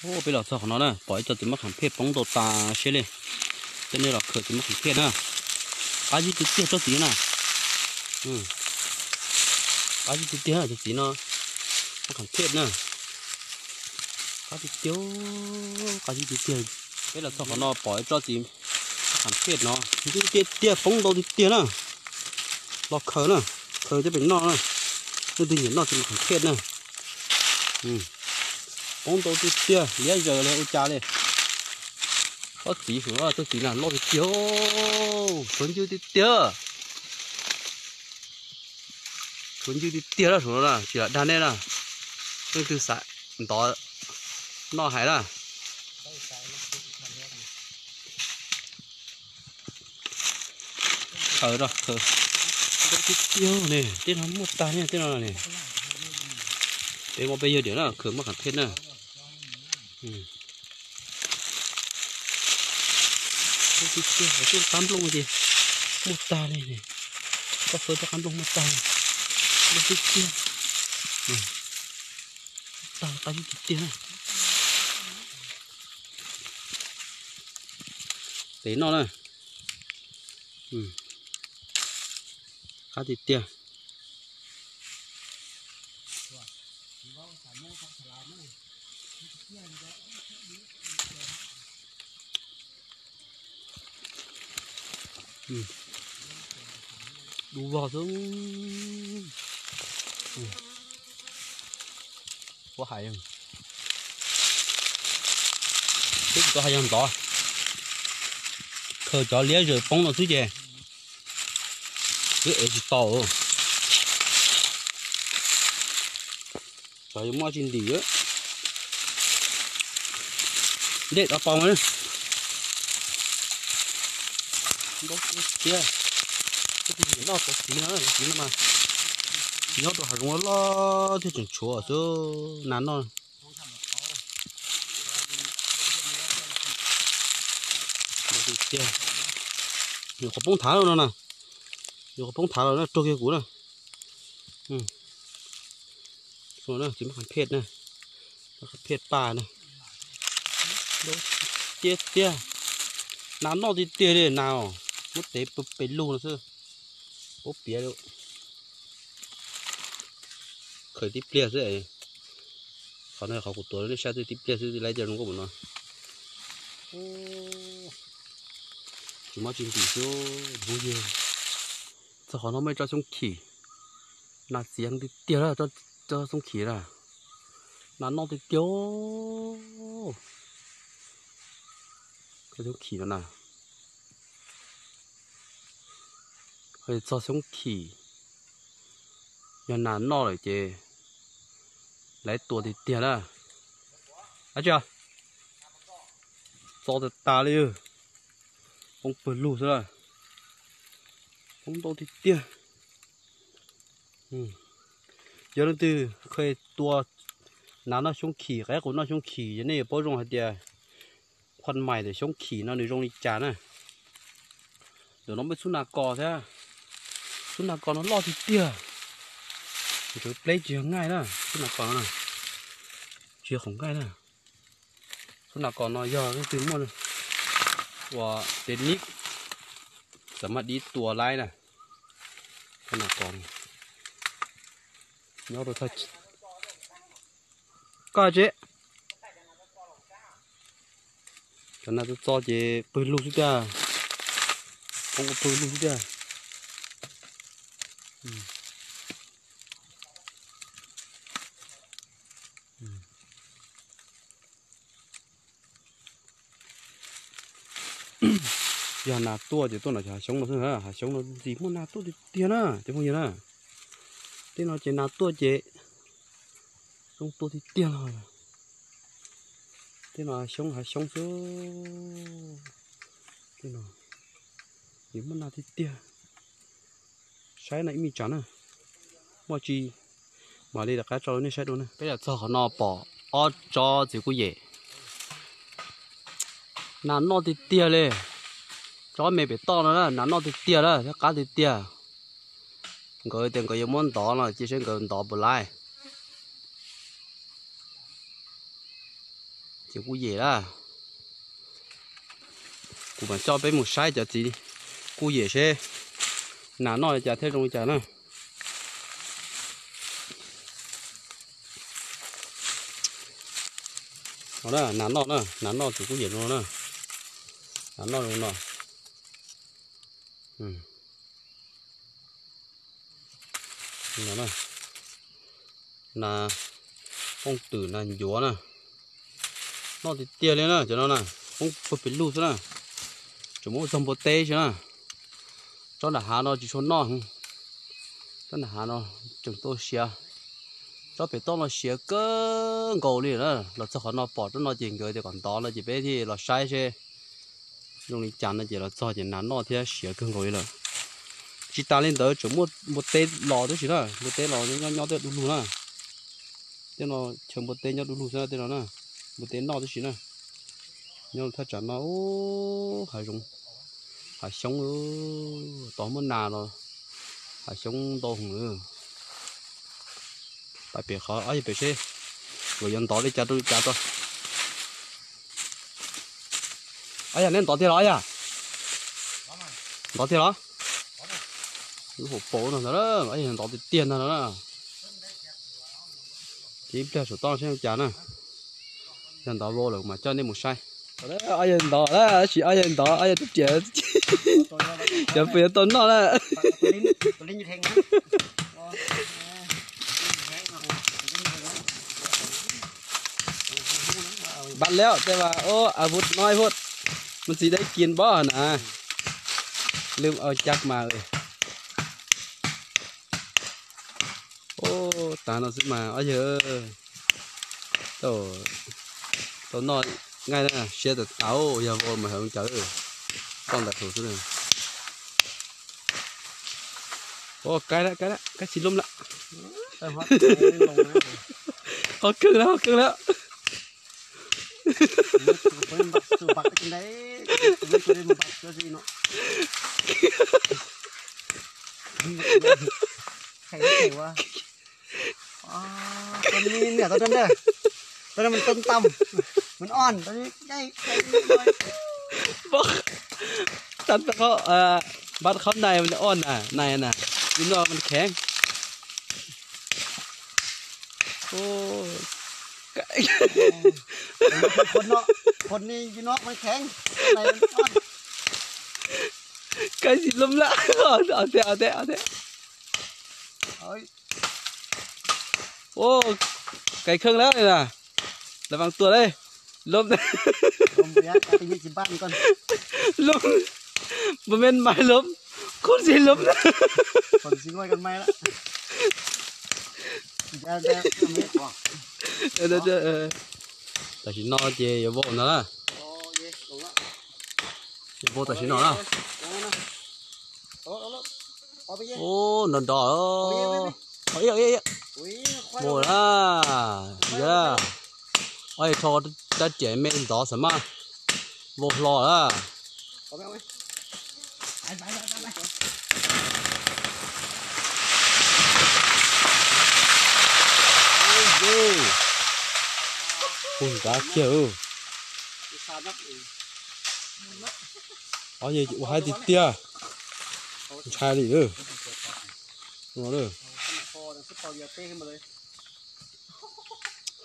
Peb los txog qhov no na, pom ib co txiv maj qham phej poob ntau tas siab li. Tej nej los khaws txiv maj qham phej na. Qab zib tiag tiag tsob txiv na. Qab zib tiag tiag tsob txiv no. Maj qham phej na. Qab tiag tiag, qab zib tiag tiag. Peb los txog qhov no pom ib tsob txiv maj qham phej no. Ntxim tiag tiag, poob ntau tiag tiag na. Los khaws na, khaws coj pem noj na. Leej twg nyiam noj txiv maj qham phej na. Poob ntau tiag tiag, liab zaws li ua cas li. Tsob txiv, tsob txiv na loj tiag tiag, tshuav ncw tiag tiag. Tshuav ncw tiag tiag na, saum no na, tsis lam dag nej na. Leej twg xav ntov noj hais na. Khaws, khaws. Ntau tiag tiag ne, tej no muaj tag ne, tej no ne. Peb muab peb yawg diam na, khaws maj qham phej na. Ntau tiag tiag, tej qab nplooj ces muaj tag li ne. Koj fawb tej qab nplooj muaj tag. Ntau tiag tiag. Tag qab tiag tiag na. Tev noj na. Qab tiag tiag. Dub vog xwb. Ua hais, twb tsis tau hais yog ntov, khaws cov liab zaws poob no xwb ces twb ev tsis tau. Cov yuav muaj tsis ntim. Ntej rov pau mas. Npau tiag tiag. Noj cov txiv no, cov txiv no mas nyob rau hav zoov loj thiaj tseem tshuav xwb, nas noj. Tiag, nyuam qhuav poob thav no na, nyuam qhuav poob thav los na, rau kiag kuv na. Txiv maj qham phej na, maj qham phej paj na. Tiag tiag, nas noj tiag tiag li nas, muab tev pes lug no xwb, paub piav li. Khaws tib pliag xwb. Qhov no qhov kuv tuav nej saib, tib pliag xwb laib cov zoo nkauj npaum no. Tsis muaj tsis ntim xwb phooj ywg. Txog qhov no muaj ib tsob xyoob khim, nas txiav tiag tiag, tsob xyoob khim na, nas noj tiag tiag. Tsob xyoob khim no na, txog xyoob khim, yog nas noj lawm ces lawv tua tiag tiag na. Ab tsi, txo tas tas li, poob pawg lug xwb na, poob ntau tiag tiag. Yog leej twg kheev tua nas noj xyoob khim, qaib qus noj xyoob khim, yog nej yuav paub zoo hais tias khuam mais ntawm xyoob khim no nws zoo li cas na. Ntawm no muaj ib xub nas kos thiab, xub nas kos no loj tiag tiag, ntsawv pleb tsis yog nqaij na, xub nas kos no tsis yog khoom nqaij na. Xub nas kos no yog leej twg muaj ua tej nib xam maj dib tua laib na. Xub nas kos nyob rau thaj, koj tsev, cov nas txo txo ces pawg lug xwb tiag, poob ua pawg lug xwb tiag. Yog nas tuaj ces tuaj nram hav xyoob no xwb, hav xyoob no ntxim muaj nas tuaj tiag tiag na cov phooj ywg na. Tej no ces nas tuaj ces zoo tuaj tiag tiag no. Tej no hav xyoob, hav xyoob xwb. Tej no ces muaj nas tiag tiag. Saib no ib me tsam na, muaj tsi mam li rov qab tso rau nej saib dua na. Peb los txog qhov no pom ob tsob txiv kuj yem, nas noj tiag tiag li. Tsob me pem toj no na nas noj tiag tiag na thiab qab tiag tiag. Nkawd tias nkawd yuav muab ntov no cia seb nkawd ntov puas laib. Ces kuj yem lawm. Kuv mam coj peb mus saib cov txiv kuj yem seb nas noj li cas thiab zoo li cas na. Nas noj na, nas noj txiv kuj yem no na. Nas noj zoo no. Nas pooj twm nas ncuav na. Noj tiag tiag li na cov no na. Poob puag pem lug xwb na. Tseem muab txog npua teb xwb na. Tsob nram hav no tsis tshua noj. Tsob nram hav no tseem tuaj siav. Tsob pem toj no siav kawg nkaus li na. Los txog qhov no pom tsob no ces nkawd tias kom ntov no ces peb thiaj los saib seb zoo li cas no ces los txog ces nas noj thiab siav kawg nkaus li lawm. Tsis tas li ntawd tseem muaj npua teb los tib si na, npua teb los nyob nyob tej du lug na. Tej no chaw npua teb nyob du lug xwb na tej no na. Npua teb noj tib si na. Nyob thaj tsam no hav zoov, hav xyoob, tod muaj nas los hav xyoob ntau heev. Pais pem qhov ob yawg pem seb nkawd yuav ntov li cas rau li cas tso. Ob yawg neb ntov tiag los ob yawg? Ntov tiag los? Lub hauv paus no ntag, ob yawg ntov tiag tiag ntag no na. Ces ib pliag saum toj seb li cas na. Yog ntov vau lawm mas coj nej mus saib. Ob yawg ntov lawm, tab sis ob yawg ntov ob yawg twb riam cov pw yuav tau noj lawm. Npaj liab tej vas ub a vut no ib vut, mus txiv dab kiag npab na. Lwm au cab mas. Ub, tag no xwb mas ob yawg. Tau noj nqaij na, siab tas tas, yog vau mas hawv cawv. Toj ntawd tus xwb. Ub, kaib lawm, kaib lawm, kaib tsis lub lawm. Qhov kawg lawm, qhov kawg lawm. Tau niam tau dab, tau niam tau tam,มันอ่อน tau niam นาย มันอ่อนนะ นายนะ อยู่นอกมันแข็ง คนนอก คนนี้อยู่นอกมันแข็ง ข้างในมันอ่อน Kaib tsis lub lawm. Ua thiab, ua thiab, ua thiab. Ua, kaib kheej lawm na. Lawv vas tuaj lawm. Lub, lub, npua me mais lub, khub tsis lub na. Tam sim no ces yuav vau ntag na. Yuav vau tam sim no na. Ub, nrov nrov. Vau na. Ob yawg rho rab riam me ntov xav mas vau hlo na. Ub, nrov kiag. Ob yawg ua haib tiag tiag. Ntshai li.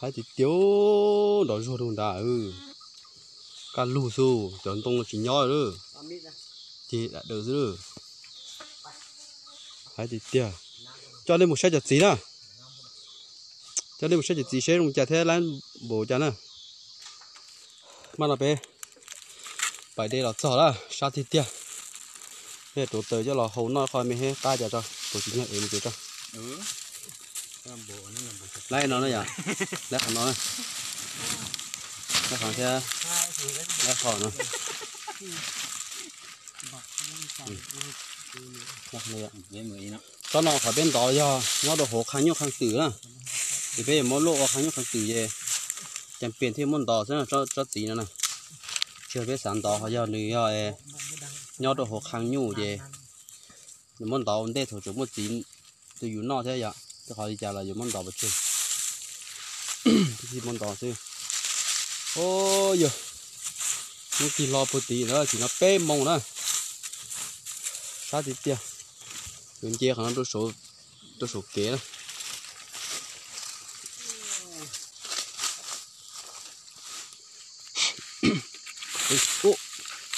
Haib tiag tiag, nrov zuag rau nrad. Kaj lug xwb, cov ntoo tsis nyob lawm. Cig dam daws xwb. Haib tiag tiag. Coj nej mus saib cov txiv na. Coj nej mus saib cov txiv seb zoo cas thiab lab npaum cas na. Maj no peb pais de los txog lawm, sab tiag tiag. Peb rauv taws coj los hau noj qhov me thiab qab cas tso, rauv tsis nyog ev mus ces tso. Laib no na yom, laib qhov no na. Laib qhov thiab, laib qhov no. Tsob no qhov peb ntov yog nyob rau hauv qhov nyuj qhov twm na. Ces peb yuav muab luaj ua qhov nyuj qhov twm ces, cas pias thiaj muab ntov xwb na, tsob txiv no na. Tsis yog peb xav ntov, qhov yog nws yog nyob rau hauv qhov nyuj ces nws muab ntov ua ntej thaum tseem muaj txiv twg yus noj thiab yom, tej qhov li cas los yuav muab ntov pov tseg. Tib txhij muab ntov xwb. Ub, yog hnub tig hlo puag tim na, tsim no peb moos na. Sab tiag tiag. Yuav nce qhov no rau saum kev na.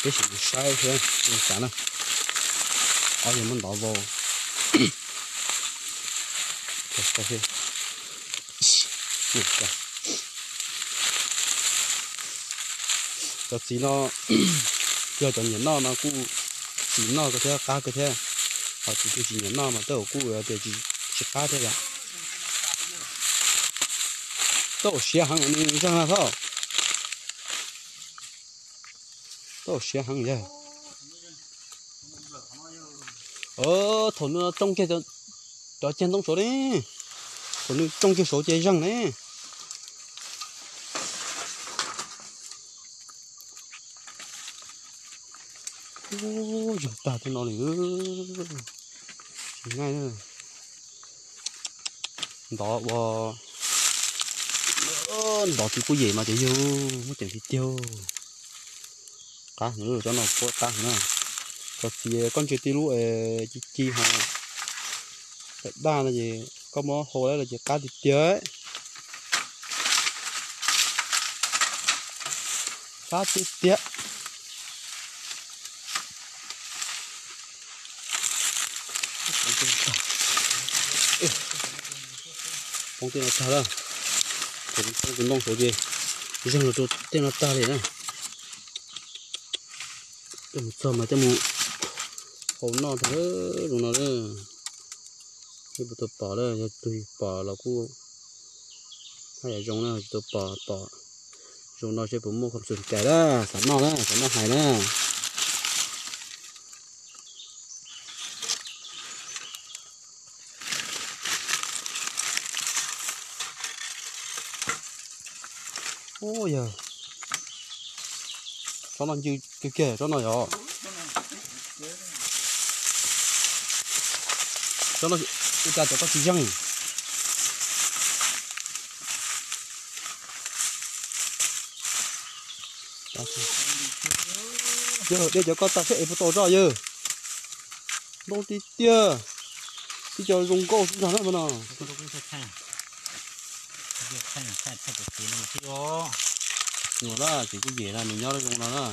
Peb sim saib thiab xav na. Ob yog muab ntov vau. Cov txiv no yog cov nyiam noj mas kuj tsis noj kawg thiab, qab kawg thiab. Ho cov tsis nyiam noj mas tej zaum kuj tias tsis qab thiab yom. Tau siav heev, nws zeeg na thaub. Tau siav heev yog. Thaum nws tsoo kiag cov cag ntoo saud ne, thaum nws tsoo kiag saud ces zeeg ne. Ub, zeeg tag tej no li. Tsis nqaij na. Ntov ua, ntov tsis kuj yem mas ces yog muaj ceem tiag tiag. Qab heev, tsob no puab qab heev na. Cov txiv koj ntsia tib lub ci ci ho daj daj no ces koj muab hau lawm los ces qab tiag tiag. Qab tiag tiag. Poob tej no tag lawm. Ces kuv poob tus ntoo saud ces zeeg los rau tej no tag li na. Coj mus txog mas coj mus hau noj tag zoo no na. Ib puas tau pom lawm, yog tus pom los kuj haj yam zoo na, tsis tau pom pom zoo no seb puas muaj qhov xwm kais na, xav noj na, xav noj hais na. Ub, yog tsob no ncw kiag kiag tsob no yog. Tsob no ua cas cov koj tsis zeeg? Yog de cov koj tag seb es puas tau zoj yawg. Ntoo tiag tiag, tib co zoo nkauj xwb ntag na no. Nws na, ces kuj yem na, nws nyob zoo no na.